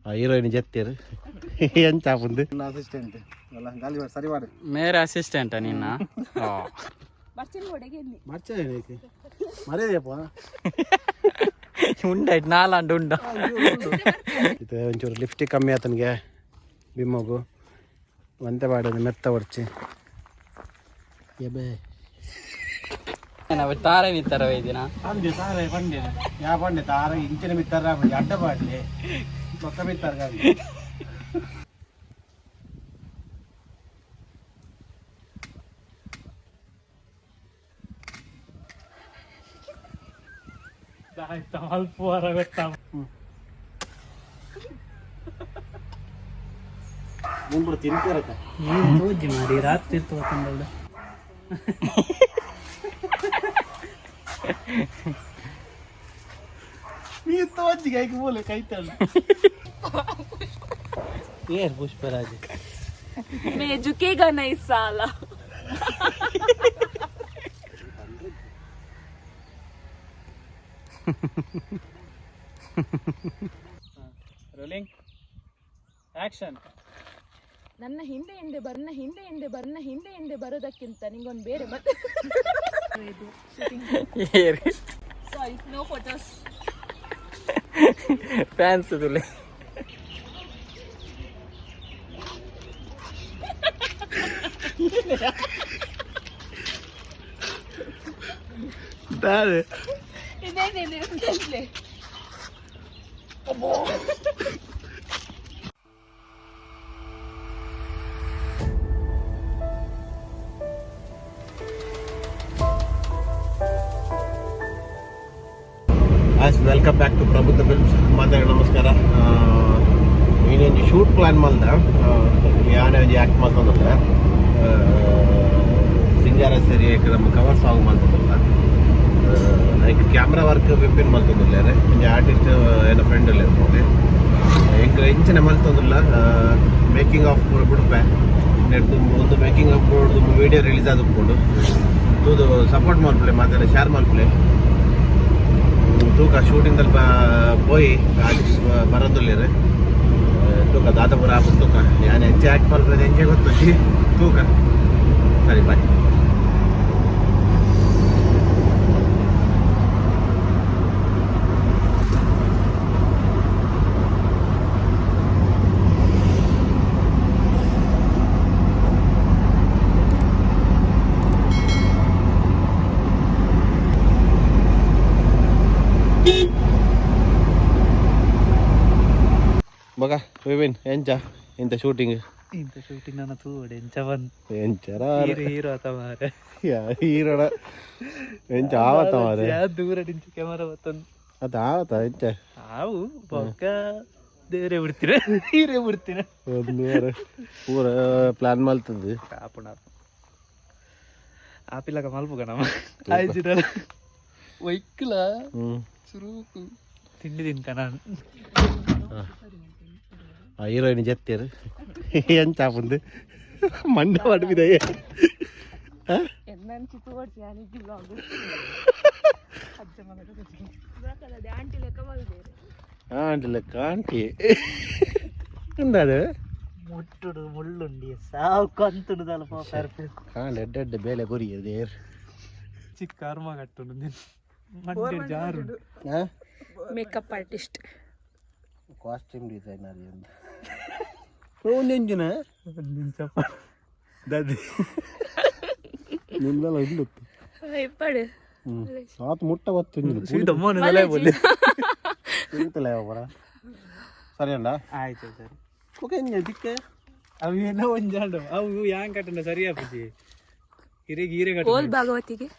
ಆ ಹೀರೋಯಿನ್ ಜತ್ತೇರು ಎಂಚ ಆಪುಂದು ಅಸಿಸ್ಟೆಂಟ್ ಅಲ್ಲ ಗಾಲಿ ಸರಿ ಮಾಡು. ಮೇರೆ ಅಸಿಸ್ಟೆಂಟ್ ನಿನ್ನ. ಮರ್ಯಾದೆಯಪ್ಪ. ಉಂಡಾಯ್ತು ನಾಲಾಂಡು ಉಂಡ. ಇದು ಒಂಚೂರು ಲಿಪ್ಸ್ಟಿಕ್ ಕಮ್ಮಿ ಆತನಿಗೆ ಬಿಮ್ಮಗು ಒಂತೆ ಪಾಡೋದು ಮೆತ್ತ ಒಡ್ಚಿ ಎಬೆ. ನಾವು ತಾರೆ ಮಿತ್ತರ ವೈದಿನ. ಅಂದೆ ತಾರೆ ಪಂಡೆ ಯಾ ಪಂಡೆ ತಾರ ಇಂಚಿನ ಮಿತ್ತಾರ ಅಡ್ಡ ಪಾಡ್ಲಿ ಚೊಕ್ಕ ಮಿತ್ತಾರ ಗಾಡಿ. ಮುಂಬರು ತಿಂತಿರಕ್ಕ. ತೋಜಿ ಮಾರಿ ರಾತ್ರಿ ತೋತಂದಲ್ಲ. ನೀ ತೋಜಿಗೆ ಐಕ್ ಬೋಲೆ ಕೈತಲ್ಲ ಏರ್ ಪುಷ್ಪರಾಜ್. मैं झुकेगा नहीं साला. Rolling, action. ನನ್ನ ಹಿಂದೆ ಹಿಂದೆ ಬರ್ನ ಹಿಂದೆ ಹಿಂದೆ ಬರ್ನ ಹಿಂದೆ ಹಿಂದೆ ಬರೋದಕ್ಕಿಂತ ನಿಂಗೊಂದು ಬೇರೆ ಮತ್ತೆ. ಏರ್. ಸಾರಿ, ನೋ ಫೋಟೋಸ್. ಫ್ಯಾನ್ಸ್ ತುಲೆ. ತಾರೆ. ಇದೇನೇನೆ? As welcome back to Prabuddha Films. ಮಾತಾಡಿ ನಮಸ್ಕಾರ. ಇನ್ನೊಂದು ಶೂಟ್ ಪ್ಲಾನ್ ಮಲ್ದ ಯಾನೆ ಒಂಜಿ ಆ್ಯಕ್ಟ್ ಮಲ್ತೊಂದುಲ್ಲ ಸಿಂಗಾರ ಸರಿ ನಮ್ಮ ಕವರ್ ಸಾಂಗ್ ಮಲ್ತೊಂದುಲ್ಲ. ಐಕ್ ಕ್ಯಾಮ್ರಾ ವರ್ಕ್ ವಿಪಿನ್ ಮಲ್ತೊಂದುಲ್ಲ. ಒಂಜಿ ಆರ್ಟಿಸ್ಟ್ ಏನ ಫ್ರೆಂಡ್ ಇಲ್ಲ ನೋಡಿ ಎಂಕ್ ಇಂಚಿನ ಮಲ್ತೊಂದುಲ್ಲ. ಮೇಕಿಂಗ್ ಆಫ್ ಪೂರ ಬುಡ್ಪೆ ನೆಟ್ ಒಂದು ಮೇಕಿಂಗ್ ಆಫ್ ವಿಡಿಯೋ ರಿಲೀಸ್ ಆದುಪ್ಪುಂಡು. ತೂದು ಸಪೋರ್ಟ್ ಮಲ್ಪಲೆ, ಮಾತೆಲ್ಲ ಶೇರ್ ಮಲ್ಪಲೆ. ತೂಕ ಶೂಟಿಂಗ್ ದಲ್ಪ ಪೋಯಿ ಆರ್ಟಿಸ್ಟ್ ಬರೋದುಲ್ಲೇರು. ತೂಕ ದಾದ ಪೂರ ಆಪುಂಡು. ತೂಕ ಯಾನ್ ಎಂಚ ಆಕ್ಟ್ ಮಲ್ಪುನದ ಎಂಚೆ ಗೊತ್ತುಂಜಿ. ತೂಕ, ಸರಿ, ಬಾಯ್. ಮಗ ವಿಪಿನ್ ಎಂಚ ಎಂತ ಶೂಟಿಂಗ್? ಇಂತ ಶೂಟಿಂಗ್ ನನ್ನ ತೂಡೆ ಎಂಚ ಬಂದ್. ಎಂಚರ? ಹೀರೋ ಹೀರೋ ಆತ ಮಾರೆ. ಹೀರೋಡ ಎಂಚ ಆವತ್ತ ಮಾರೆ. ದೂರ ನಿಂಚು ಕ್ಯಾಮರಾ ಬತ್ತಂದು. ಅದು ಆವತ್ತ ಎಂಚ? ಆವು ಬೊಕ್ಕ ದೇವರೇ ಬಿಡ್ತೀರ ಹೀರೇ ಬಿಡ್ತೀನ. ಒಂದು ವಾರ ಪೂರ ಪ್ಲಾನ್ ಮಲ್ತದ್ದು. ಆಪುಣ ಆಪಿಲ್ಲಕ ಮಲ್ಪುಗ ನಮ್ಮ ಆಯ್ತಿರಲ್ಲ ಒಯ್ಕಲ. ಚುರುಕು ತಿಂಡಿ ತಿಂತ ನಾನು. ಆ ಹೀರೋಯಿನ್ ಜತ್ತೇರು ಎಂಚ ಆಪುಂದು ಮಂಡ ಪಡ್ಪಿದ. ನಾನು ಚಿಕ್ಕ ಯಾನಿಗೆ ಬ್ಲಾಗ್ ಆಂಟಿ ಲೆಕ್ಕ ಮಲ್ದೇರು. ಆಂಟಿ ಲೆಕ್ಕ ಆಂಟಿ ಎಂದಾದ? ಮುಟ್ಟುಡು ಮುಳ್ಳುಂಡಿ ಸಾವು ಕಂತುಡು ದಲ್ಪ ಪರ್ಫೆಕ್ಟ್. ಕಾಂಡ್ ಎಡ್ಡೆ ಎಡ್ಡೆ ಬೇಲೆ ಕೊರಿ ದೇರ್. ಚಿಕ್ಕ ಕರ್ಮ ಕಟ್ಟುಂಡು ಮಂಡೆ ಜಾರು. Make-up artist. ಕಾಸ್ಟ್ಯೂಮ್ ಡಿಸೈನರ್ ಎಂದ ಒಂದೆಂಜಿನ ನಿಂಚಪ್ಪ. ದದಿ ನಿಂದೆಲ್ಲ ಉಂಡುತ್ತು. ಇಪ್ಪಡು. ಸಾತ್ ಮುಟ್ಟ ಗೊತ್ತು. ತಿಂತಲ್ಲ ಯಾವಾಗ ಸರಿ ಅಣ್ಣ. ಆಯ್ತು ಸರಿ. ಓಕೆ ಇಂಜ ದಿಕ್ಕೆ. ಅವು ಏನೋ ಒಂಜಾಂಡು ಅವು ಯಾಂಗ್ ಕಟ್ಟಂಡ ಸರಿ ಆಪುಜಿ ಹಿರಿಗೆ ಹೀರೆ ಕಟ್ಟ. ಓಲ್ ಭಾಗವತಿಗೆ.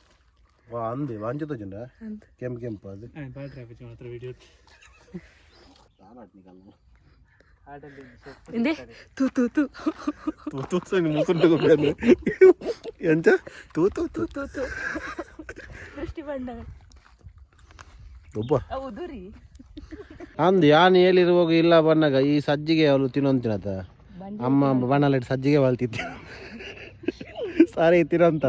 ವಾ ಅಂದೆ ವಾಂಚ ತೋಜುಂಡ ಕೆಂಪು ಕೆಂಪು ಅದು. ಪಾಡ್ರೆ ಆಪುಜಿ ಮಾತ್ರ ವಿಡಿಯೋ. ಇಂದೆ ತೂ ತೂ ತೂ. ತೂ ತೂ ಸರಿ ಮುಸುಂಟು ಕೊಪ್ಪೆ ಎಂಚ ತೂ ತೂ ತೂ. ತೂ ತೂ ದೃಷ್ಟಿ ಬಂಡ. ಒಬ್ಬ ಹೌದು ರೀ. ಅಂದು ಯಾನ್ ಹೇಳಿರುವಾಗ ಇಲ್ಲ ಬನ್ನಾಗ ಈ ಸಜ್ಜಿಗೆ ಅವಳು ತಿನ್ನೊಂತಿನತ ಅಮ್ಮ ಬಣ್ಣಲಿಟ್ಟು ಸಜ್ಜಿಗೆ ಬಲ್ತಿತ್ತು ಸಾರಿ ತಿನ್ನೊಂತ.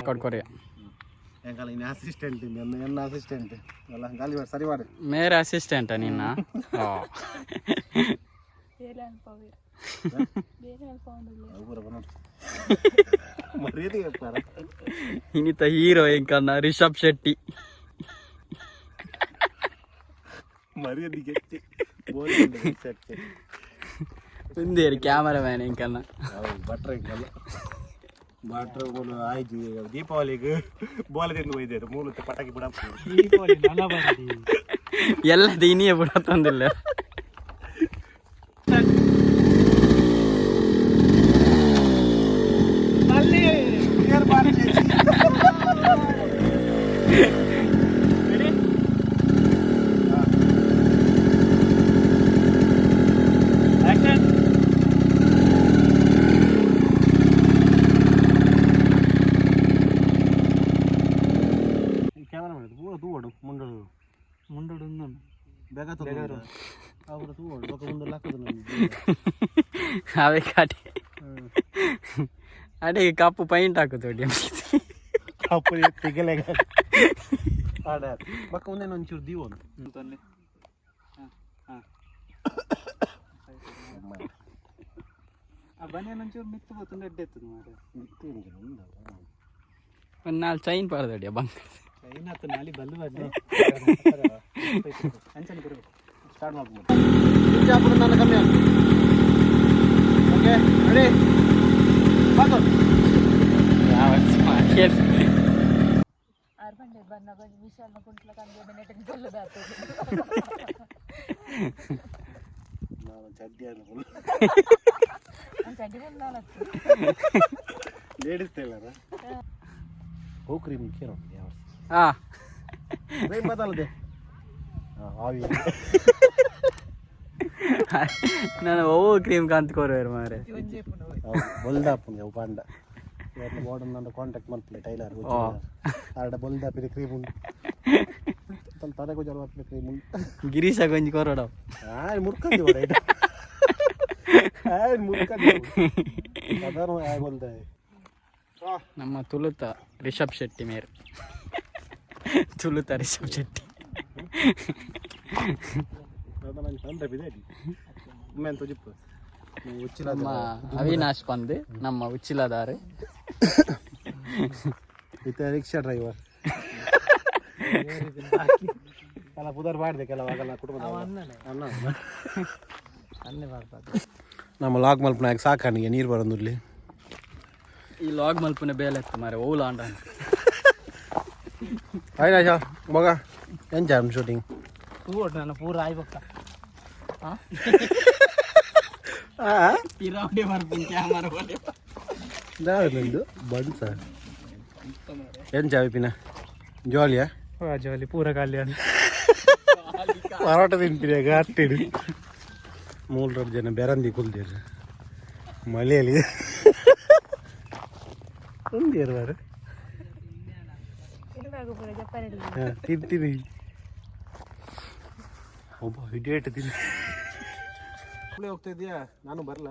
ರೆಕಾರ್ಡ್ ಕೊರಿಯ. ಎಂಕಲ್ಲ ಇನ್ನು ಅಸಿಸ್ಟೆಂಟ್, ಎನ್ನ ಅಸಿಸ್ಟೆಂಟ್ ಎಲ್ಲ ಗಾಲಿ ಸರಿ ಮಾಡಿ. ಮೇರೆ ಅಸಿಸ್ಟೆಂಟ ನಿನ್ನ? ಬೇರೆ ಅನ್ಪವಿ, ಬೇರೆ ಅಲ್ಪ. ಮರ್ಯಾದೆ ಹೇಳ್ತಾರ. ಇನ್ನಿತ ಹೀರೋ ಎಂಕನ್ನ ರಿಷಬ್ ಶೆಟ್ಟಿ. ಮರ್ಯಾದೆ ಗೆಟ್ಟಿ. ಒಂದೇರಿ ಕ್ಯಾಮರಾ ಮ್ಯಾನ್ ಎಂಕನ್ನ. ಬಟ್ರೆ ಎಂಕಲ್ಲ ಬಟ್ರೆ ಮೂಲು ಆಯ್ತು. ಈಗ ದೀಪಾವಳಿಗೆ ಬೋಲದಿಂದ ಒಯ್ದೇರು ಮೂಲು ಪಟಾಕಿ ಬಿಡ. ದೀಪಾವಳಿ ನನ ಬರದಿ. ಎಲ್ಲ ಇನಿಯೇ ಬಿಡ ತಂದಿಲ್ಲ. ಅಲ್ಲಿ. ಆಕ್ಷನ್. ಕ್ಯಾಮರಾ ಮಾಡಿದ್ದು ಪೂರ ತೂವಡು ಮುಂಡಳು. ಮುಂಡೋಡು. ಬೇಗ ಅವರು ತೂವಡು ಬೊಕ ಮುಂದೆ ಹಾಕುದು. ಅವೇ ಕಾಟಿ ಅದೇ ಕಪ್ಪು ಪೈಂಟ್ ಹಾಕುದು. ಕಪ್ಪು ತಿಗಲೆ ಆಡ ಬೊಕ ಮುಂದೆ ಒಂಚೂರು ದೀವನು. ತೊನ್ನೆ, ಹಾಂ ಹಾಂ, ಆ ಬನಿಯನ್ ಒಂಚೂರು ಮಿತ್ತು ಪೋತುಂಡ ಎಡ್ಡೆ ಇತ್ತದ ಮಾರ್ರೆ. ಒಂದು ನಾಲ್ ಚೈನ್ ಪಾಡ್ದಡಿಯ ಬಂಕ್. ಚೈನ್ ಆತು ನಾಲಿ ಬಲ್ಲು ಬದ್ಲಿ ಅಂಚನೆ ಕೊಡ್ಬೇಕು. ಸ್ಟಾರ್ಟ್ ಮಾಡ್ಬೋದು. ನನ್ನ ಕಮ್ಮಿ ಆಗ್ತದೆ. Okay, ready. ಯಾವ ಆರು ಬಂಡೆ ಬನ್ನ ಬಂದು ವಿಶಾಲ್ನ ಕುಂಟ್ಲ ಕಂದು ನೆಟ್ಟಿನ ಕೊಲ್ಲದಾಗ್ತದೆ. ನಾನು ಚಡ್ಡಿ. ನಾನು ಚಡ್ಡಿ ಬಂದು ನಾನತ್ತು. ಲೇಡೀಸ್ ಟೈಲರ್ ಹೋ ಕ್ರೀಮ್ ಕೇರೋ ಯಾವ ಹಾ. ಕ್ರೀಮ್ ಬದಲದೆ ಆವಿ. ನಾನು ಓ ಕ್ರೀಮ್ ಕಾಂತ್ ಕೊರುವೆರ್ ಮಾರೆ. ಬೊಲ್ದಾಪುಂಗೆ ಅವು ಪಾಂಡ ಇವತ್ತು ಬೋರ್ಡ್ ನನ್ನ ಕಾಂಟ್ಯಾಕ್ಟ್ ಮಲ್ಪಲೆ ಟೈಲರ್. ಆರ್ಡ ಬೊಲ್ದಾಪಿನ ಕ್ರೀಮ್ ಉಂಟು, ತನ್ನ ತಲೆಗೂ ಜಲ ಕ್ರೀಮ್ ಉಂಟು. ಗಿರೀಶ ಗೊಂಜಿ ಕೊರಡ. ಆಯ್ ಮುರ್ಕಂದಿ ಓಡ ಆಯ್ ಮುರ್ಕಂದಿ ಅದಾನು ಆಯ್ ಬೊಲ್ದ. ನಮ್ಮ ತುಳುತ ರಿಷಬ್ ಶೆಟ್ಟಿ ಮೇರ್, ತುಳುತ ರಿಷಬ್ ಶೆಟ್ಟಿ. ನಾನು ತಂದ್ರೆ ಬಿದೆ ಒಮ್ಮೆ ಅಂತ ಜಿಪ್ಪು ಉಚ್ಚಿಲ. ನಮ್ಮ ಅವಿನಾಶ್ ಪಂದ್, ನಮ್ಮ ಉಚ್ಚಿಲದಾರು. ಇತ್ತ ರಿಕ್ಷಾ ಡ್ರೈವರ್ ಅಲ್ಲ ಪುದರ್ ಮಾಡಿದೆ ಕೆಲವು ಆಗಲ್ಲ ಕುಟುಂಬದ ಅನ್ನ. ಅನ್ನೆ ಬಾರ್ಬಾರ್ದು. ನಮ್ಮ ಲಾಗ್ ಮಲ್ಪನಾಗ ಸಾಕಾನಿಗೆ ನೀರು ಬರೋದಿಲ್ಲಿ. ಈ ಲಾಗ್ ಮಲ್ಪುನ ಬೇಲೆ ಇತ್ತು ಮಾರೆ ಓಲಾಂಡ. ಅವಿನಾಶ ಮಗ ಎಂಚ ಶೂಟಿಂಗ್? ತೂವೊಡು ನನ್ನ ಪೂರ ಆಯ್ಬೊಕ್ಕ. ಪಿರಾವಡೆ ಬರ್ಪುನ್ ಕ್ಯಾಮರಾ. ನಂದು ಬಂದ್ ಸರ್. ಎಂಚ ವಿಪಿನ, ಜಾಲಿಯಾ? ಜಾಲಿ, ಪೂರ ಖಾಲಿ ಅಂತ. ಪರೋಟ ತಿಂತೀನಿ ಗಟ್ಟಿಡು. ಮೂರು ಜನ ಬೆರಂದಿ ಕುಲ್ದಿರು ಮಳೆಯಲ್ಲಿ ಒಂದೇರು ಬಾರ ತಿಂತೀನಿ. ಒಬ್ಬ ಹಿಡಿಯೇಟ್ ತಿನ್ನಿ. ಹೋಗ್ತಾ ಇದೀಯಾ? ನಾನು ಬರಲ್ಲ.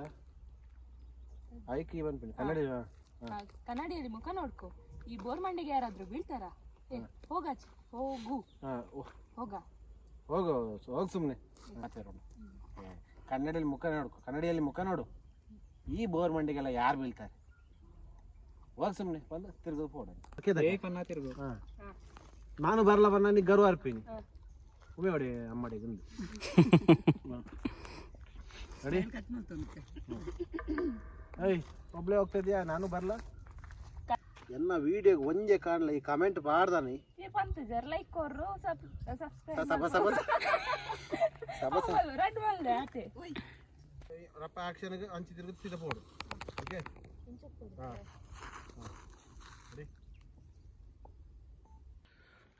ಐಕಿ ಬಂದ್ಬಿಡಿ ಕನ್ನಡಿ. ಕನ್ನಡಿಯಲ್ಲಿ ಮುಖ ನೋಡ್ಕೊ. ಈ ಬೋರ್ಮಂಡಿಗೆ ಯಾರಾದ್ರೂ ಬೀಳ್ತಾರಾ? ಏ ಹೋಗಾಚೆ ಹೋಗು. ಹಾಂ. ಹೋಗ. ಹೋಗು ಹೋಗು ಸುಮ್ಮನೆ. ಕನ್ನಡಿಯಲ್ಲಿ ಮುಖ ನೋಡ್ಕೊ, ಕನ್ನಡಿಯಲ್ಲಿ ಮುಖ ನೋಡು. ಈ ಬೋರ್ ಮಂಡಿಗೆಲ್ಲ ಯಾರು ಬೀಳ್ತಾರೆ? ಹೋಗ್ ಸುಮ್ಮನೆ ಬಂದು ತಿರ್ಗು ಫೋನ್. ಪನ್ನ ತಿರುಗು. ಹಾಂ, ನಾನು ಬರಲ್ಲ ಬನ್ನ ನೀ ಗರ್ವ ಅರ್ಪಿನಿ. ಉಮೆ ಹೊಡಿ ಅಮ್ಮಡಿ ಗುಂದು ರೆಡಿ. ಏಯ್ ಒಬ್ಳೆ ಹೋಗ್ತಾ ಇದೀಯಾ? ನಾನು ಬರಲ್ಲ. ಎನ್ನ ವಿಡಿಯೋಗೆ ಒಂಜೆ ಕಾಣಲ ಈ ಕಮೆಂಟ್ ಪಾಡ್ದಾನೆ. ಏ ಪಂತ ಜರ್ ಲೈಕ್ ಕೊರ್ರು, ಸಬ್ಸ್ಕ್ರೈಬ್. ಸಬ ಸಬ ಸಬ. ರಡ್ ಮಲ್ದೆ ಆತೆ. ರಪ್ಪ ಆಕ್ಷನ್ಗೆ ಅಂಚಿ ತಿರುಗಿ ಸೀದಾ ಪೋಡು. ಓಕೆ, ಹಾಂ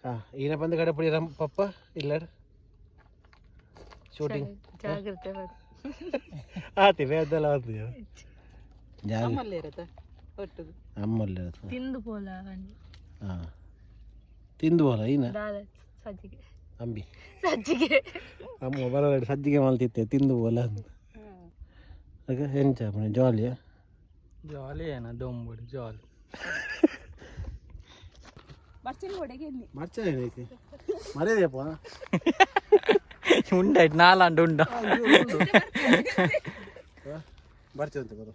ಹಾಂ. ಈನ ಬಂದು ಕಡೆ ಪುಡಿ ರಮ್ ಪಪ್ಪ ಇಲ್ಲ ಶೂಟಿಂಗ್. ಜಾಗ್ರತೆ. ಆತಿ ಬೇದಲ್ಲ ಆತಿ. ಅಮ್ಮಲ್ಲಿರತ್ತ ಒಟ್ಟುಗು. ಅಮ್ಮಲ್ಲಿ. ತಿಂದು ಪೋಲ. ಹಾಂ, ತಿಂದು ಬೋಲ ಈನ. ದಾದ ಸಜ್ಜಿಗೆ. ಅಂಬಿ. ಸಜ್ಜಿಗೆ. ಅಮ್ಮ ಬರ ಸಜ್ಜಿಗೆ ಮಲ್ತಿತ್ತೆ ತಿಂದು ಬೋಲ ಅಂತ. ಎಂಚ ಜಾಲಿಯಾ? ಜಾಲಿ ಏನ ದೊಂಬುಡು ಜಾಲಿ. ಬರ್ಚಿನ ಹೊಡೆಗೆ ಎನ್ನಿ. ಮರ್ಚ ಏನೈತಿ ಮರ್ಯಾದೆಯಪ್ಪ. ಉಂಡಾಯ್ತು ನಾಲಾಂಡು ಉಂಡ. ಬರ್ತೀವಂತೆ ಬರು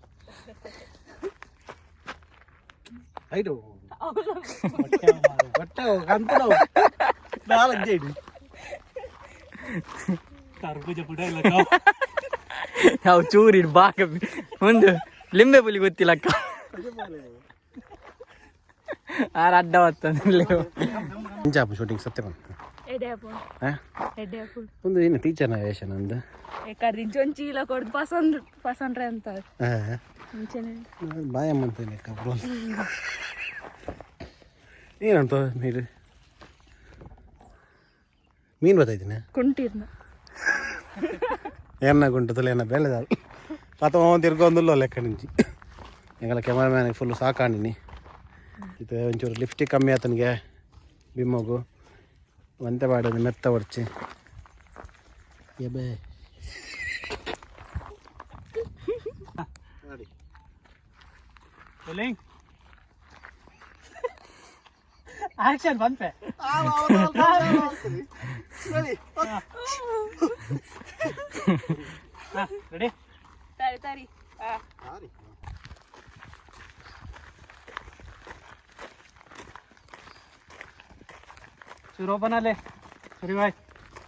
ಐಟು ಬಟ್ಟೆ ಕಂತ ನಾಲ್ಕು ಇಡಿ. ಕರ್ಬೂಜ ಪುಡ ಇಲ್ಲ. ನಾವು ಚೂರಿ ಬಾಕ ಒಂದು ಲಿಂಬೆ ಪುಲಿ ಗೊತ್ತಿಲ್ಲಕ್ಕ ಆರ್ ಅಡ್ಡ ಬತ್ತಂದ್ರೆ. ಇಂಚಾಪು ಶೂಟಿಂಗ್ ಸತ್ಯ ಬಂತು. ಎಡೆ ಅಪ್ಪು. ಹಾ? ಎಡೆ ಅಪ್ಪು. ಒಂದು ಏನು ಟೀಚರ್ನ ವೇಷ ನಂದು? ಕರ್ದಿಂಚ ಒಂದ್ ಚೀಲ ಕೊಡ್ದು ಪಸಂದ್ ಪಸಂಡ್ರೆ ಅಂತ ಮುಂಚೆನೆ. ಬಾಯಮ್ಮಂತೇನೆ ಕಬ್ರು ಏನಂತ ನೀರು ಮೀನು ಬತ್ತೈತಿನ. ಕುಂಟಿರ್ನ. ಏನ ಗುಂಟದಲ್ಲ ಏನ ಬೇಳೆದ ಪಾತ ತಿರ್ಗೊಂದುಲ್ಲ ಲೆಕ್ಕ ನಿಂಚಿ ಎಂಗಲ ಕ್ಯಾಮರಾಮ್ಯಾನ್ ಫುಲ್ ಸಾಕಾಣಿನಿ. ಇದು ಒಂಚೂರು ಲಿಫ್ಟಿಗೆ ಕಮ್ಮಿ ಆತನಿಗೆ ಬಿಮ್ಮಗು ಒಂತೆ ಬಾಡೋದು ಮೆತ್ತ ಒಡ್ಚಿ ಎಬೆ. ಆಕ್ಷನ್ ಬಂತೆ. ರೆಡಿ. ತಾರಿ ತಾರಿ. ಚೂರು ಓಪನ್ ಅಲ್ಲೇ ಸರಿ ಬಾಯ್.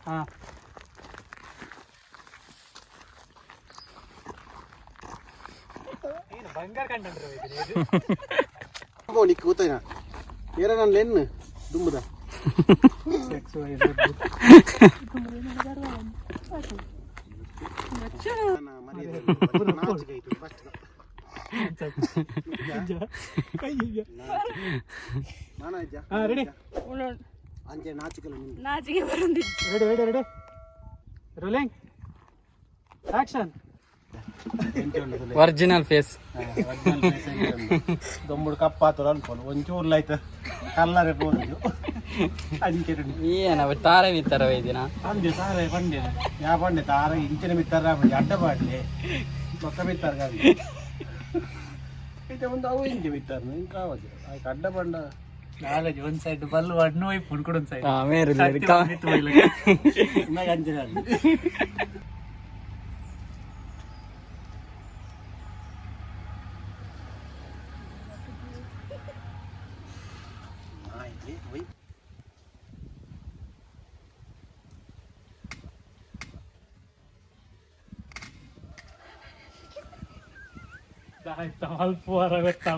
ಹಾ ಏನು ಬಂಗಾರ ಕಂಡ್ರಿ. ನಿಕ್ಕು ಕೂತೈನ ಏರ ನಾನು ಲೆನ್ ದುಂಬುದ. ಹಾ ರೆಡಿ. ಅಂಚೆ ನಾಚಿಕಲ್ಲ ನಿಮ್ಗೆ. ನಾಚಿಗೆ ಬರಂದಿತ್ತು. Ready ready ready, rolling, action. Original face. ದೊಂಬುಡು ಕಪ್ಪಾತದ ಅನ್ಕೊಂಡು ಒಂಚೂರ್ಲ ಆಯ್ತು ಕಲ್ಲರೆ ಪೋದು ಅಂಚೆ. ಏನ ತಾರೆ ಮಿತ್ತರ ವೈದಿನ. ಅಂದೆ ತಾರೆ ಪಂಡೆ ಯಾ ಪಂಡೆ ತಾರ ಇಂಚಿನ ಮಿತ್ತಾರ ಅಡ್ಡ ಪಾಡ್ಲಿ ಪಕ್ಕ ಮಿತ್ತಾರ ಇದು ಒಂದು ಅವು ಇಂಚೆ ಮಿತ್ತಾರ ಇಂಕ ಆವಜು ಆಯ್ತು ಅಡ್ಡ ಬಂಡ. ನಾಲೆಜ್ ಒಂದ್ ಸೈಡ್ ಬಲ್ ಅಡ್ನು ಹೋಯ್ ಪುಣ್ಕುಡ್ ಒಂದ್ ಸೈಡ್. ಮೇರು. ಇನ್ನಾಗ ಅಂಚಿನ ಅಲ್ಲಿ. ಅಲ್ಪ ವಾರ ಗೊತ್ತಾ.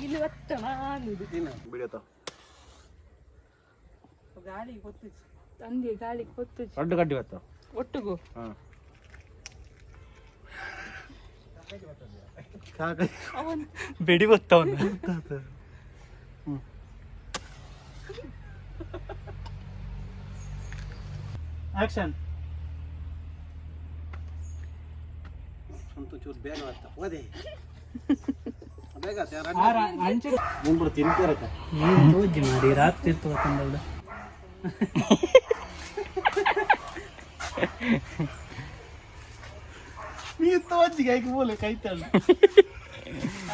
ಇಲ್ಲಿ ಒತ್ತ ಅನ್ನುದು. ಬಿಡಿಯತ್ತ. ಗಾಳಿ ಗೊತ್ತು ತಂದೆ ಗಾಳಿ ಗೊತ್ತು. ಅಡ್ಡು ಕಡ್ಡಿ ಬತ್ತ. ಒಟ್ಟುಗು. ಹಾಂ. ಅವನ್ ಬೆಡಿ ಗೊತ್ತವನು. ಆಕ್ಷನ್. ಸ್ವಂತ ಚೂರು ಬೇಗ ಬರ್ತಾ ಹೋದೆ ಬೇಗ. ಅಂಚೆ. ಮುಂಬಡು ತಿಂತಿರಕ್ಕ. ನೀನು ಪೂಜೆ ಮಾಡಿ ರಾತ್ರಿ ಇತ್ತು ತಂದವಳು. ನೀ ತೋಜಿಗೆ ಐಕ್ ಬೋಲೆ ಕೈತಲ್ಲ.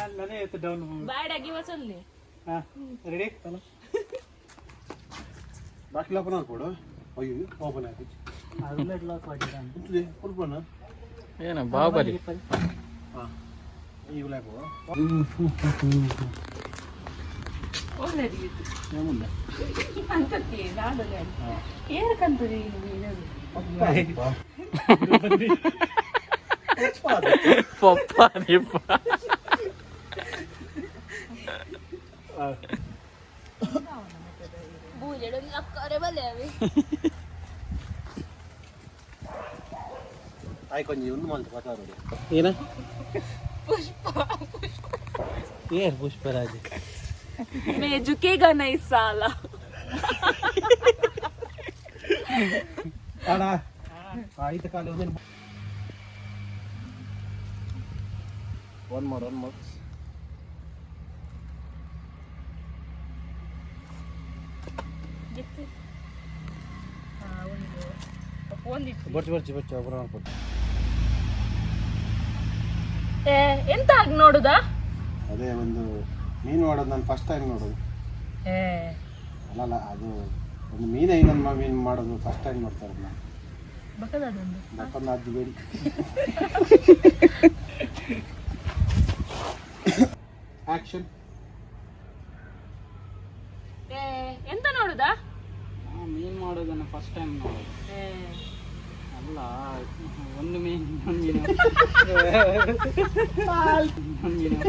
ಅಲ್ಲನೇ ಆಯ್ತು ಡೌನ್. ಬಾಡಾಗಿ ವಸಲ್ಲಿ. ಹಾ ರೆಡಿ. ಬಾಟ್ಲಿ ಓಪನ್ ಹಾಕೊಡು. ಅಯ್ಯೋ ಓಪನ್ ಆಯ್ತು. ಅದೆಲ್ಲ ಲಾಕ್ ಮಾಡಿದ. ಫುಲ್. ಏನ ಬಾಹುಬಲಿ. ಹಾಂ ಈ ಲ್ಯಾಪು. ಒಳ್ಳೆದಿತ್ತು. ಏಮುಂಡೆ. ಅಂತಕ್ಕೆ ನಾಡೋದು ಏರ್ ಕಂತದೆ ಇದು. ಪಪ್ಪ ದೀಪ. ಬಲೆ ಅವೆ. ಆಯ್ ಕೊಂಚ ಒಂದು ಮಂತ್ ಮಾತಾಡೋದು ಏನ. ಪುಷ್ಪ. ಏನ್ ಪುಷ್ಪರಾಜ್. मैं झुकेगा नहीं साला. ಅಣ್ಣ ಆಯ್ತು ಕಾಲು ಒಂದೇನು. One more one more. ಒಂದು ಪೋಂದಿತ್ತು. ಬರ್ಚಿ ಬರ್ಚಿ ಬರ್ಚಿ ಒಬ್ಬರ ಮಾಡ್ಕೊಟ್ಟು. ಏ, ಎಂತ ಆಗಿ ನೋಡುದಾ? ಅದೇ ಒಂದು ಮೀನು ಮಾಡೋದು ನಾನು ಫಸ್ಟ್ ಟೈಮ್ ನೋಡೋದು. ಏ. ಅಲ್ಲಲ್ಲ, ಅದು ಒಂದು ಮೀನ, ಇನ್ನೊಂದು ಮೀನು ಮಾಡೋದು ಫಸ್ಟ್ ಟೈಮ್ ನೋಡ್ತಾ ಇರೋದು ನಾನು. ಬಕದ ಅದೊಂದು. ಮತ್ತೊಂದು ಅದು ಬೇಡಿ. ಆಕ್ಷನ್. ಏ, ಎಂತ ನೋಡುದಾ? ಮೀನು ಮಾಡೋದನ್ನು ಫಸ್ಟ್ ಟೈಮ್ ನೋಡೋದು. ಏ. ಅಲ್ಲ, ಒಂದು ಮೀನು, ಇನ್ನೊಂದು ಮೀನು, ಇನ್ನೊಂದು ಮೀನು, ಇನ್ನೊಂದು ಮೀನು.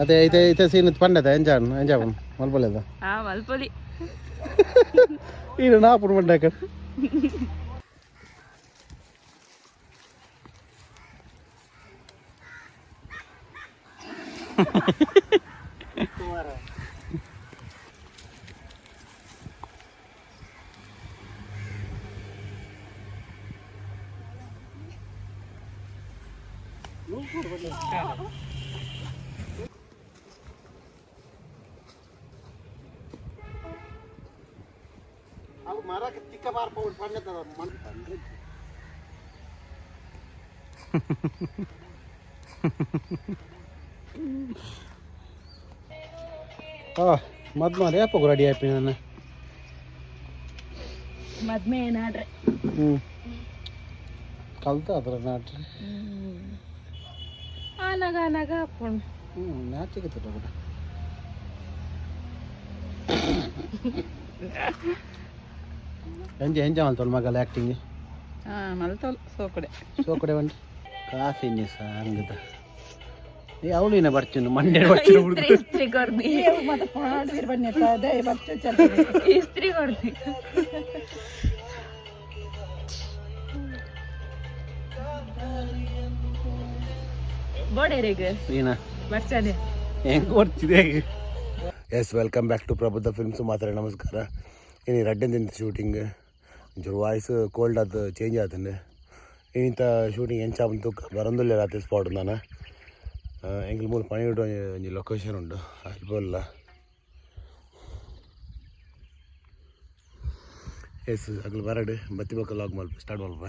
ಅದೇ ಐತೆ ಐತೆ ಸೀನ್ ಪಂಡದ ಎಂಜಾನ್ ಎಂಜಾಬನ್ ಮಲ್ಪಲೇದ. ಆ ಮಲ್ಪೊಲಿ. ಇದು ನಾಪುಡು ಮಂಡಾಕ. ಅವು ಮರಕ್ಕೆ ತಿಕ್ಕ ಮಾರ್ಪ ಪಂಡದ. ಆ ಮದ್ ಮಾರಿ ಯಾಪಗ ರೆಡಿ ಆಯ್ಪಿ ನಾನು. ಮದ್ಮೆ ಏನಾಡ್ರೆ. ಹ್ಞೂ, ಕಲ್ತ ಅದ್ರ ನಾಟ್ರಿ. ಆನಗ ಆನಗ ಅಪ್ಪುಣ್. ಹ್ಞೂ, ನಾಚಿಕೆ ತಗೋಡ. ಎಂಜ ಎಂಜ ಮಲ್ತೋಳು ಮಗಲ ಆ್ಯಕ್ಟಿಂಗ್. ಹಾ, ಮಲ್ತೋಲ್ ಸೋಕಡೆ. ಸೋಕಡೆ ಒಂದು ಕಾಫಿ ಸಾಂಗದ. ಏ, ಅವಳು ಇನ್ನ ಬರ್ತೀನಿ, ಮಂಡ್ಯ ಬರ್ತೀನಿ. ಇಸ್ತ್ರಿ ಇಸ್ತ್ರಿ ಕೊರ್ದಿ, ಇಸ್ತ್ರಿ ಕೊರ್ದಿ. ಬೋಡೇರೆಗ್. ಏನ? ಬರ್ಚಾನೆ. ಹೆಂಗೆ ಬರ್ತಿದೆ? Yes, welcome back to Prabuddha films. ಮಾತ್ರ ನಮಸ್ಕಾರ. ಇನ್ನು ರಡ್ಡನ್ ದಿನ ಶೂಟಿಂಗ್. ಒಂಚೂರು ವಾಯ್ಸ್ ಕೋಲ್ಡ್ ಆದ, ಚೇಂಜ್ ಆತಂಡೆ. ಇಂಥ ಶೂಟಿಂಗ್ ಎಂಚ ಬಂತು ಬರಂದುಲ್ಲ ರಾತ್ರಿ ಸ್ಪಾಟ್. ನಾನು ಎಂಕಲ್ ಮೂಲ ಪಣಿವಿಡು ಒಂಜಿ ಲೊಕೇಶನ್ ಉಂಡು ಅಲ್ಪಲ್ಲ. ಎಸ್, ಅಗಲು ಬರಡು ಬತ್ತಿ ಬಕ್ಕ ಲಾಗ್ ಮಲ್ಪ ಸ್ಟಾರ್ಟ್ ಮಲ್ಪ.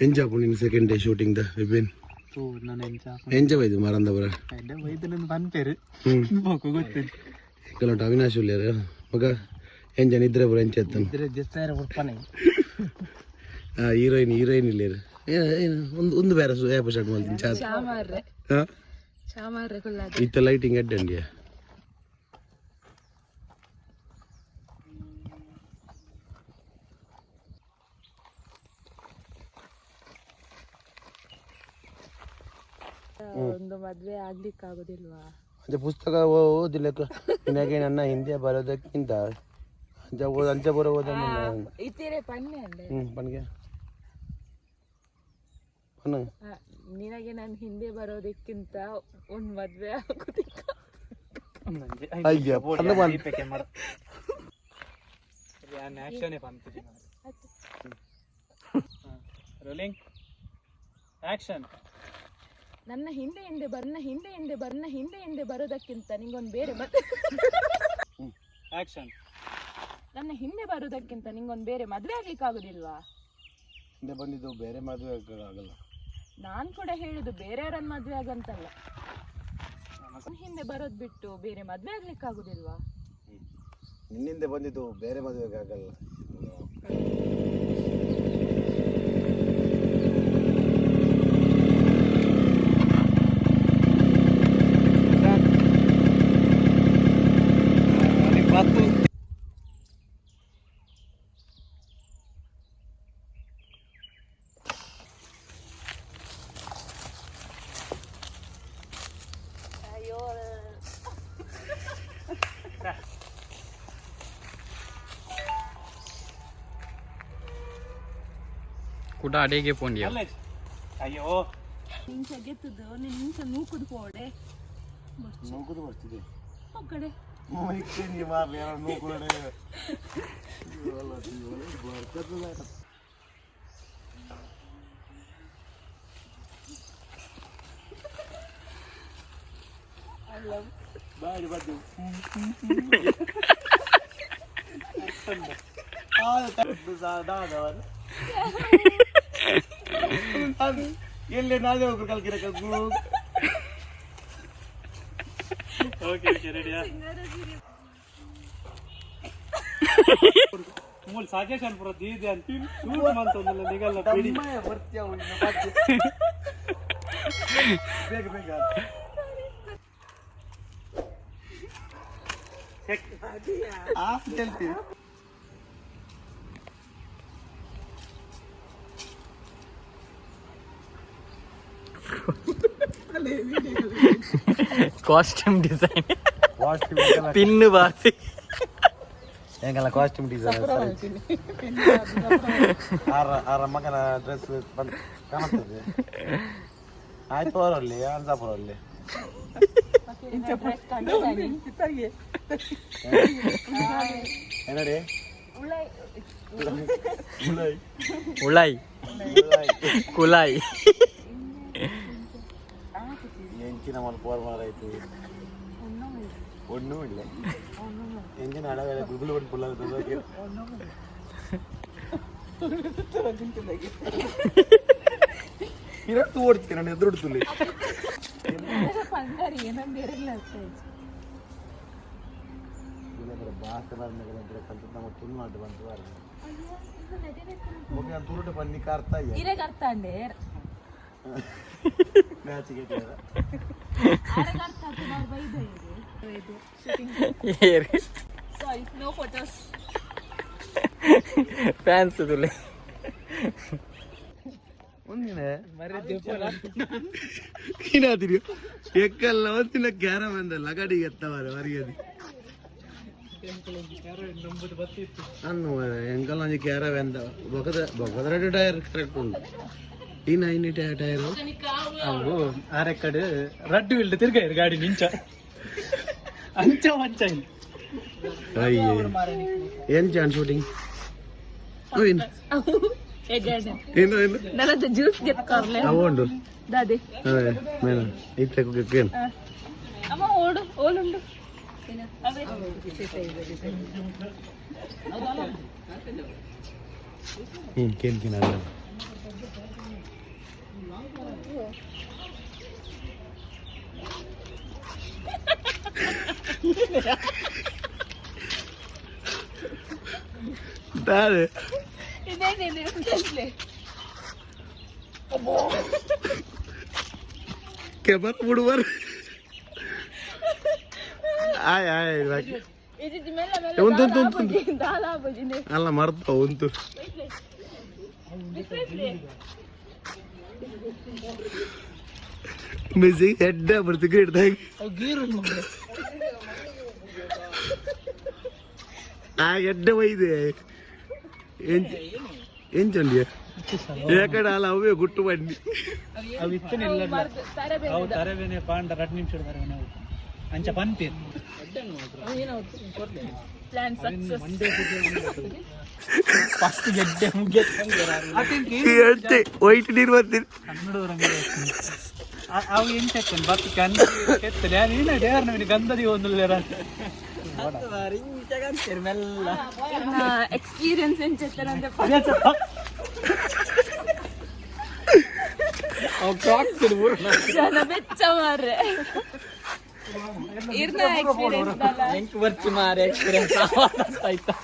ಎಂಚ ನಿನ್ನ second day shooting the Vipin? ನಾನು ಎಂಚ? ಎಂಚ ಬೈದು ಮರಂದ ಬರ. ವೈದ್ಯನೊಂದು ಪನ್ಪೇರು. ಹ್ಞೂ. ಬೋಕು ಗೊತ್ತಿಲ್ಲ. ಕೆಲವೊಂದು ಅವಿನಾಶ್ ಉಲ್ಲೇರು ಮಗ. ಎಂಚ ನಿದ್ರೆ ಬರ, ಎಂಚ ಎತ್ತನು? ಉಡ್ಪನೆ. Heroine heroine ಇಲ್ಲೇರು. ಏನು ಒಂದು ಒಂದು ಬೇರೆ ಆ್ಯಪ್ ಸ್ಟಾರ್ಟ್ ಮಾಡ್ತೀನಿ ಚಾರ್ಜ್. ಚಾಮಾರ್ರೆ. ಹಾಂ. ಚಾಮಾರ್ರೆ ಕುಲ್ಲಾದ. ಇತ್ತ ಲೈಟಿಂಗ್ ಅಡ್ಡಂಡಿಯ. ಒಂದು ಮದ್ವೆ ಆಗ್ಲಿಕ್ಕೆ ಆಗುದಿಲ್ವಾ? ಅಂಚೆ ಪುಸ್ತಕ ಓದಿಲ್ಲ. ನಿನಗೆ ನನ್ನ ಹಿಂದೆ ಬರೋದಕ್ಕಿಂತ ಅಂಚ ಓದ್, ಅಂಚೆ ಬರೋ ಓದ. ಇತ್ತೀರೆ ಪನ್ನೆ ಅಂದೆ. ಹ್ಞೂ, ಪನ್ಗೆ ಪನ್ನ. ನಿನಗೆ ನಾನು ಹಿಂದೆ ಬರೋದಕ್ಕಿಂತ ಒಂದ್ ಮದ್ವೆ ಆಗೋದಿಕ್ಕ. ಅಯ್ಯ, ಪನ್ನ ಬಂದ್. ಆಕ್ಷನ್ ಪಂಪುಜಿ. Rolling, action. ನನ್ನ ಹಿಂದೆ ಹಿಂದೆ ಬರ್ನ ಹಿಂದೆ ಹಿಂದೆ ಬರ್ನ ಹಿಂದೆ ಹಿಂದೆ ಬರೋದಕ್ಕಿಂತ ನಿಂಗೊಂದು ಬೇರೆ ಮದ್ವೆ. ಆಕ್ಷನ್. ನನ್ನ ಹಿಂದೆ ಬರೋದಕ್ಕಿಂತ ನಿಂಗೊಂದು ಬೇರೆ ಮದ್ವೆ ಆಗ್ಲಿಕ್ಕೆ ಆಗುದಿಲ್ವಾ? ಹಿಂದೆ ಬಂದಿದ್ದು ಬೇರೆ ಮದುವೆ ಆಗಲ್ಲ. ನಾನ್ ಕೂಡ ಹೇಳುದು ಬೇರೆಯವರನ್ನ ಮದ್ವೆ ಆಗಂತಲ್ಲ. ನನ್ನ ಹಿಂದೆ ಬರೋದ್ ಬಿಟ್ಟು ಬೇರೆ ಮದ್ವೆ ಆಗ್ಲಿಕ್ಕೆ ಆಗುದಿಲ್ವಾ? ನಿನ್ನಿಂದ ಬಂದಿದ್ದು ಬೇರೆ ಮದುವೆಗೆ ಆಗಲ್ಲ. ಕುಡ ಅಡಿಗೆ ಪೋಂಡಿಯ. ಅಲ್ಲ, ಅಯ್ಯೋ. ನಿಂಚ ಗೆತ್ತದು ನಿಂಚ ನೂಕುದು ಪೋಡೆ. ನೂಕುದು ಬರ್ತಿದೆ. ಒಕ್ಕಡೆ. ಎಲ್ಲಿ ನಾನೇ ಒಬ್ರು ಕಲ್ಕಿರಕ. Okay okay, ರೆಡಿಯಾ? ಮೂಲ ಸಜೆಷನ್ ಪೂರ ದೀದೆ ಅಂತ ಶೂಟ್ ಮಂತೊಂದುಲ್ಲ ನಿಗಲ್ಲ ಬಿಡಿ. ಬೇಗ ಬೇಗ. ಹೇಳ್ತೀವಿ. ಕಾಸ್ಟ್ಯೂಮ್ ಡಿಸೈನ್ ಪಿನ್ನು ಬಾಸಿ. ಹೆಂಗಲ್ಲ ಕಾಸ್ಟ್ಯೂಮ್ ಡಿಸೈನ್? ಆರ ಆರ ಮಗನ ಡ್ರೆಸ್ ಬಂದ್ ಕಾಣುತ್ತದೆ. ಆಯ್ತು, ಅವರಲ್ಲಿ ಅಂಜಾಪುರಲ್ಲಿ. ಡ್ರೆಸ್ ಕಂಡಿದ್ದಾನೆ. ಏನಡಿ? ಉಳಾಯಿ ಕುಲಾಯಿ. ಎಂಚಿನ ಮಲ್ಪ ಮಾರಾಯ್ತು, ಒಣ್ಣೂ ಇಲ್ಲ. ಎಂಜಿನ ಹಳೆ ಗುಲ್ಗುಲು ಬಂದು ಪುಲ್ಲ. ಇರತ್ತು ಓಡ್ತೀನಿ ನಾನು ಎದುರುಡ್ತುಲ್ಲಿ. ಬಂಗಾರ ಏನಂತ ಇರಲ್ಲ ಅರ್ಥ ಆಯ್ತು. ಭಾಷೆ ಬಂದ ನಮ್ಮ ತುಳುನಾಡು ಬಂತು. ಓಕೆ, ತುರುಟು ಬನ್ನಿ ಕಾರ್ತಾ. ಇರೆಗ್ ಅರ್ಥ ಅಂಡೆ. ಮ್ಯಾಚಿಗೆ. ಆರೆಗ್ ಅರ್ಥ ಆಗ್ತದೆ, ಅವ್ರು ಬೈದ. ಏರಿ. ಸಾರಿ, ನೋ ಫೋಟೋಸ್. ಫ್ಯಾನ್ಸ್ ತುಲೆ. ಒಂದಿನ ಏನಾದಿರಿ ಎಕ್ಕಲ್ಲ, ಒಂದಿನ ಕ್ಯಾರಮ್ ಅಂದ ಲಗಡಿಗೆ ಎತ್ತವರ ಮರ್ಯಾದೆ ಅನ್ನು. ಎಂಕಲ್ ಒಂಜಿ ಕ್ಯಾರವ್ ಎಂದ ಬೊಕದ ಬೊಕದ ರೆಡ್ ಟೈರ್ ಕರೆಕ್ಟ್ ಉಂಟು. ಈ ನೈನ್ ಟೈರ್. ಅವು ಆರೆಕ್ಕಡು ರಡ್ಡು ಇಲ್ದ ತಿರ್ಗಾಯಿರು ಗಾಡಿ ನಿಂಚ ಅಂಚ ಮಂಚ ಇಲ್ಲ. ಅಯ್ಯೇ, ಏನ್ ಚಾನ್ ಶೂಟಿಂಗ್ ಏನು ಏನು ಏನು? ನನ್ನದು ಜ್ಯೂಸ್ ಗೆತ್ ಕಾರ್ಲೆ. ಅವು ಉಂಡು. ದಾದೆ? ಅದೇ ಮೇನ ಇತ್ತೆ ಕೇನು. ಅಮ್ಮ ಓಡು ಓಲುಂಡು ಅವೇ. ಹ್ಞೂ, ಕೇಳ್ತೀನಿ ಅಲ್ಲ. ದಾರೆ. ಇದೇನಿದೆ ಅಂತಂದ್ಲೆ? ಕ್ಯಾಮರಾ ಬಿಡುವರು. ಆಯ್ ಆಯ್ ಬಾಕಿ. ಇದು ಮೆಲ್ಲ ಮೆಲ್ಲ. ಉಂಟು, ಉಂಟು, ಉಂಟು, ಉಂಟು. ದಾಲ ಆಪುಜಿಂದೆ. ಅಲ್ಲ, ಮರ್ತ ಉಂಟು. ಮಿಸಿ ಹೆಡ್ಡ ಬರ್ತಿಗೆ ಹಿಡ್ದಾಗ ಆ ಎಡ್ಡೆ ಒಯ್ದೆ. ಏನ್ ಚಂಡಿಯ ಏಕಡ ಅಲ್ಲ, ಅವೇ ಗುಟ್ಟು ಬನ್ನಿ. ಅವು ಇತ್ತನೇ ಇಲ್ಲ. ತರಬೇರೆ. ಅವು ತರಬೇನೆ ಪಾಂಡ 2 ನಿಮಿಷ ತರಬೇನೆ ಅವು ಅಂಚ ಪನ್ಪೇರು. Plan success. ಫಸ್ಟ್ ಗೆಡ್ಡೆ ಮುಗಿಯತ್. ಎಡ್ಡೆ ವೈಟ್ ನೀರು ಬರ್ತೀನಿ. ಕನ್ನಡದ ಅವು ಎಂತ ಬತ್ತು ಕನ್ನಡ ಕೆತ್ತಲೆ ನೀನು ಡೇರ್ ನವೀನ ಗಂಧದಿ ಒಂದು. ಮೆಲ್ಲ. ಎಕ್ಸ್ಪೀರಿಯನ್ಸ್ ಎಂಚೆತ್ತರಂತೆ? ಅವು ಕ್ರಾಕ್ಸ್ ಊರು. ಜನ ಬೆಚ್ಚ ಮಾರ್ರೆ, ಇರ್ನ ಎಕ್ಸ್ಪೀರಿಯನ್ಸ್ ಅಲ್ಲ. ಎಂಕ್ ಬರ್ಚಿ ಮಾರೆ ಎಕ್ಸ್ಪೀರಿಯನ್ಸ್ ಆಯ್ತಾ?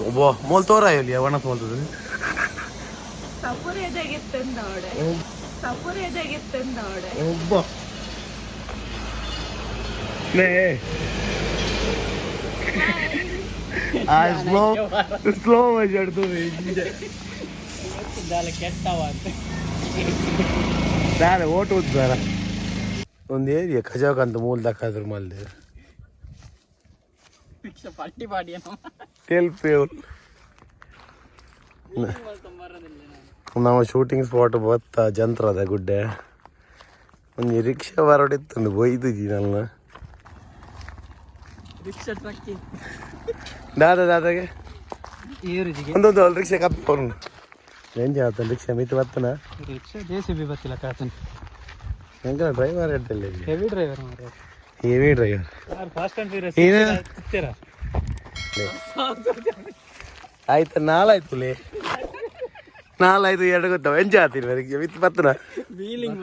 ಒಬ್ಬ ಮೋಲ್ ತೋರ ಹೇಳಿ ಒಣ ಮೋಲ್ತದೆ. ಸಪುರೇದಾಗಿತ್ತಂದವಡೆ, ಸಪುರೇದಾಗಿತ್ತಂದವಡೆ. ಒಬ್ಬ ನೇ ಆ ಸ್ಲೋ ಸ್ಲೋ ಮಜಾಡ್ತದೆ. ದಾಲ ಕೆಟ್ಟವ ಅಂತ. ದಾರೆ ಓಟು ಉದ್ದಾರ ಒಂದು ಏರಿಯಾ ಖಜಾಕಂತ ಮೂಲ ದಕ್ಕಾದ್ರು ಮಲ್ದೆ. ರಿಕ್ಷಾ ಪಟ್ಟಿ ಪಾಡಿ. ತೆಲ್ಪೇವ್ ನಮ್ಮ ಶೂಟಿಂಗ್ ಸ್ಪಾಟ್ ಬತ್ತ ಜಂತ್ರದ ಗುಡ್ಡೆ. ಒಂಜಿ ರಿಕ್ಷಾ ಬರೋಡಿತ್ತುಂಡು ಬೊಯ್ದುಜಿ ನನ್ನ. Rickshaw tricky. ದಾದ ದಾದಾಗೆ. ಏರುಜಿಗೆ. ಒಂದೊಂದು ಅಲ್ಲಿ ರಿಕ್ಷಾ ಕಪ್ಪಿ ಕೊಡು. ಎಂಜ ಆತ ರಿಕ್ಷಾ ಮಿತ್ ಬತ್ತನ. ರಿಕ್ಷಾ ಜೆ ಸಿ ಬಿ ಬತ್ತಿಲ್ಲ ಕಾತನ್. ಎಂಕ ಡ್ರೈವರ್ ಎಡ್ಡಲ್ಲ. ಹೆವಿ ಡ್ರೈವರ್ ಮಾರ್ರೆ. Heavy driver. ಯಾರು ಫಾಸ್ಟ್ ಅಂಡ್ ಫ್ಯೂರಿಯಸ್ ಏನು? ತಿತ್ತೀರಾ? ಆಯ್ತು, ನಾಲಾಯ್ತು ಲೇ, ನಾಲಾಯ್ತು. ಎರಡು ಗೊತ್ತಾವ ಎಂಜ ಆತಿಲ್ಲ ರಿಕ್ಷಾ ಮಿತ್ ಬತ್ತನ. ವೀಲಿಂಗ್.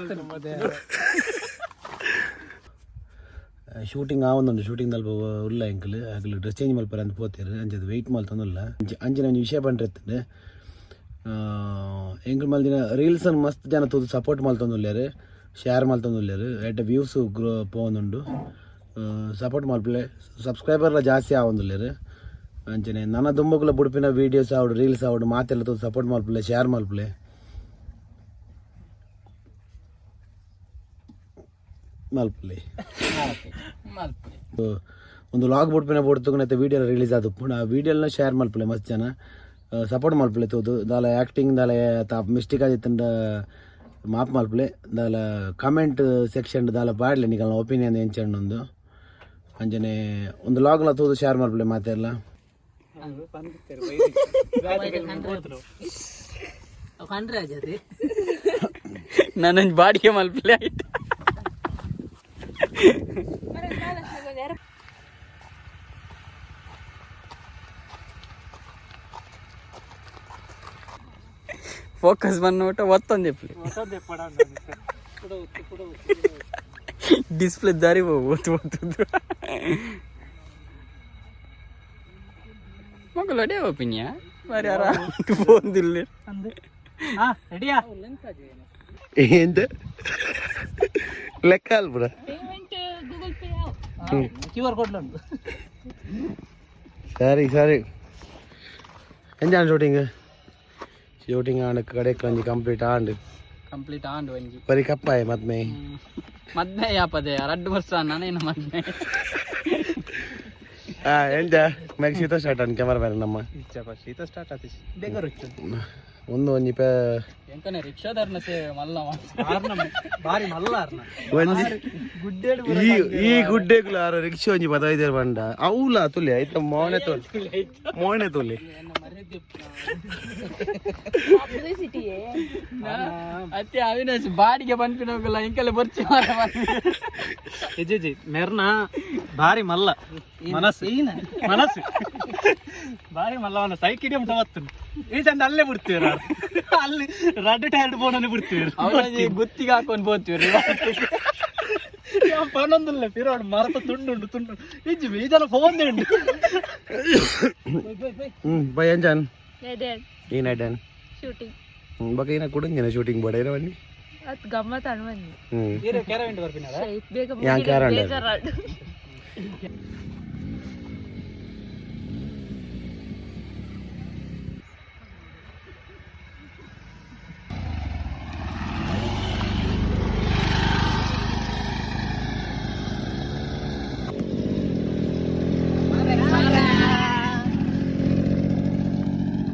ಶೂಟಿಂಗ್ ಆವೊಂದುಂಡು. ಶೂಟಿಂಗ್ ಅಲ್ಪ ಉಲ್ಲ ಎಂಕಲ್ ಅಗಲು ಡ್ರೆಸ್ ಚೇಂಜ್ ಮಲ್ಪರ ಅಂತ ಪೋತೀರು. ಅಂಚದ ವೆಯ್ಟ್ ಮಲ್ತೊಂದುಲ್ಲ. ಅಂಚಿನ ಒಂಜಿ ವಿಷಯ ಪಂಡ್ರೆ ಇತ್ತಂಡು. ಎಂಕುಲು ಮಲ್ದಿನ ರೀಲ್ಸ್ ಮಸ್ತ್ ಜನ ತೂದು ಸಪೋರ್ಟ್ ಮಲ್ತೊಂದುಲ್ಲೆರ್, ಶೇರ್ ಮಲ್ತೊಂದುಲ್ಲೆರ್. ಎಡ್ಡೆ ವ್ಯೂಸ್ ಗ್ರೋ ಪೋವೊಂದುಂಡು. ಸಪೋರ್ಟ್ ಮಲ್ಪಲೆ. ಸಬ್ಸ್ಕ್ರೈಬರ್ಲ ಜಾಸ್ತಿ ಆವೊಂದುಲ್ಲೆರ್. ಅಂಚನೆ ನನ ದುಂಬುಗುಲ ಬುಡ್ಪಿನ ವೀಡಿಯೋಸ್ ಆವಡು, ರೀಲ್ಸ್ ಆವಡು, ಮಾತೆಲ್ಲ ತೂದು ಸಪೋರ್ಟ್ ಮಲ್ಪಲೆ, ಶೇರ್ ಮಲ್ಪಲೆ, ಮಲ್ಪಲೆ. ಒಂದು ಲಾಗ್ ಬುಡ್ಪಿನ ಬುಡ್ತುಗುನೈತೆ ವೀಡಿಯೋ ರಿಲೀಸ್ ಆದುಪ್ಪುಂಡು. ಆ ವೀಡಿಯೋನ ಶೇರ್ ಮಲ್ಪಲೆ. ಮಸ್ತ್ ಜನ ಸಪೋರ್ಟ್ ಮಲ್ಪಲೆ ತೂದು. ದಾಲ ಆ್ಯಕ್ಟಿಂಗ್ ದಾಲ ತಾಪ್ ಮಿಸ್ಟೇಕ್ ಆದಿತ್ತಂಡ ಮಾಪ್ ಮಲ್ಪಲೆ. ದಾಲ ಕಮೆಂಟ್ ಸೆಕ್ಷನ್ ದಾಲ ಪಾಡ್ಲೆ ನಿಕಲ್ನ ಒಪಿನಿಯನ್ ಎಂಚಂಡೊಂದು. ಅಂಚನೆ ಒಂದು ಲಾಗ್ಲ ತೂದು ಶೇರ್ ಮಲ್ಪಲೆ ಮಾತೆಲ್ಲ. ನಾನೊಂದು ಬಾಡಿಗೆ ಮಲ್ಪಲೆ ಆಯ್ತು. ಫೋಕಸ್ ಬಂದ್ಬಿಟ್ಟು ಒತ್ತೊಂದು ಎಪ್ಲಿ ಡಿಸ್ಪ್ಲೇ ದಾರಿ ಒತ್ತು ಒತ್ತುದು. ಮಗಳು ಅದೇ ಒಪಿನಿಯಾ ಬಾರಿ ಆರಾಮ ಫೋನ್ದಿಲ್ಲ. ಹಾ, ರೆಡಿಯಾ? ಎಂತ ಲೆಕ್ಕ ಅಲ್ಪುರ. Payment Google pay. QR code ಉಂಟು. ಸರಿ ಸರಿ. ಎಂಜಾನ್ ಶೂಟಿಂಗ್? ಶೂಟಿಂಗ್ ಆಂಡ್ ಕಡೆ ಒಂಜಿ ಕಂಪ್ಲೀಟ್ ಆಂಡ್. ಕಂಪ್ಲೀಟ್ ಆಂಡ್ ಒಂಜಿ. ಬರಿ ಕಪ್ಪಾಯ ಮದ್ಮೆ. ಮದ್ಮೆ ಯಾಪದೆ? 2 ವರ್ಷ ನಾನೇನು ಮದ್ಮೆ. ಆ ಎಂಜ ಮ್ಯಾಕ್ ಶೀತ ಸ್ಟಾರ್ಟ್ ಆನ್ ಕ್ಯಾಮರಾ ಮ್ಯಾನ್ ನಮ್ಮ. ಶೀತ ಸ್ಟಾರ್ಟ್ ಆತಿ ಬೇಗ. ಒಂದು ಒಂಜಿ ಪೇ. ಎಂಕನೆ ರಿಕ್ಷಾದಾರ್ನ ಸೇವೆ ಮಲ್ಲ. ಬಾರಿ ಮಲ್ಲ ಅರ್ನ. ಒಂಜಿ ಈ ಈ ಗುಡ್ಡೆಗುಲ ಆರ ರಿಕ್ಷಾ ಒಂಜಿ 15 ಬಂಡ ಅವುಲ ತುಲೆ ಆಯ್ತ. ಮೋನೆ ತೋಲೆ, ಮೋನೆ ತೋಲೆ. ಪಬ್ಲಿಸಿಟಿಯೇ. ಅತ್ತೆ ಅವಿನಾಶ್ ಬಾಡಿಗೆ ಪನ್ಪಿನೋಗಲ್ಲ ಇಂಕಲೆ ಬರ್ಚಿ. ಎಜೆಜಿ ಮೆರ್ನ ಬಾರಿ ಮಲ್ಲ ಮನಸ್ಸು, ಮನಸ್ಸು ಬಾರಿ ಮಲ್ಲ. ಅವನ ಸೈಕಿಡಿ ಉಂಟ ಬತ್ತು ಈ ಚಂದ ಅಲ್ಲೇ ಬಿಡ್ತೀರ. ಅಲ್ಲಿ ರಡ್ಡು ಟೈರ್ಡ್ ಬೋನನ್ನು ಬಿಡ್ತೀವಿ. ಅವನ ಗುತ್ತಿಗೆ ಹಾಕೊಂಡು ಹೋಗ್ತೀವಿ. ಪನೊಂದಿಲ್ಲ ಪಿರೋಡ್ ಮರತ ತುಂಡು ತುಂಡು ಇಜ್ಜಿ ಈ ಜನ ಫೋನ್ ಉಂಟು. ಬೈ ಅಂಜಾನ್. ಅದೇ. ಏನಾಯ್ತಾನ್? ಶೂಟಿಂಗ್. ಬೊಕ ಏನ ಕುಡುಂಜನ ಶೂಟಿಂಗ್ ಬೋಡ ಏನ ಬನ್ನಿ. ಅದು ಗಮ್ಮತ್ ಅಣ್ಬನ್ನಿ. ಕ್ಯಾರವೆಂಟ್ ಬರ್ಪಿನ. ಬೇಗ. ಯಾನ್ ಕ್ಯಾರವೆಂಟ್? ಬೇಜಾರಾಡು.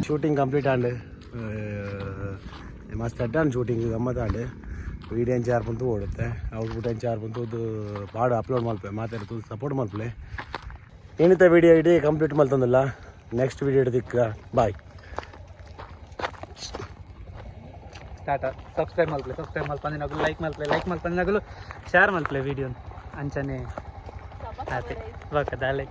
ಶೂಟಿಂಗ್ ಕಂಪ್ಲೀಟ್ ಆಂಡ್. ಮಸ್ತ್ ಅಡ್ಡಾನ್ ಶೂಟಿಂಗ್ ಗಮ್ಮತ್ ಆಂಡ್. ವೀಡಿಯೋ ಎಂಚ ಪಂತು ಓಡುತ್ತೆ, ಔಟ್ಪುಟ್ ಎಂಚ ಪಂತು ಪಾಡು ಅಪ್ಲೋಡ್ ಮಲ್ಪೆ. ಮಾತಾಡ್ತು ಸಪೋರ್ಟ್ ಮಲ್ಪಲೆ. ಏನಿತ್ತ ವೀಡಿಯೋ ಇಡೀ ಕಂಪ್ಲೀಟ್ ಮಲ್ತಂದಿಲ್ಲ. ನೆಕ್ಸ್ಟ್ ವೀಡಿಯೋ ತಿಕ್ಕ. ಬಾಯ್. ಟಾಟಾ. ಸಬ್ಸ್ಕ್ರೈಬ್ ಮಲ್ಪಲೆ, ಸಬ್ಸ್ಕ್ರೈಬ್ ಮಲ್ಪಂದಿನಗಲು ಲೈಕ್ ಮಲ್ಪಲೆ, ಲೈಕ್ ಮಲ್ಪಂದಿನಗಲು ಶೇರ್ ಮಲ್ಪಲೆ ವಿಡಿಯೋ. ಅಂಚನೆ ಆತೆ ಬಕದಾಲೆ.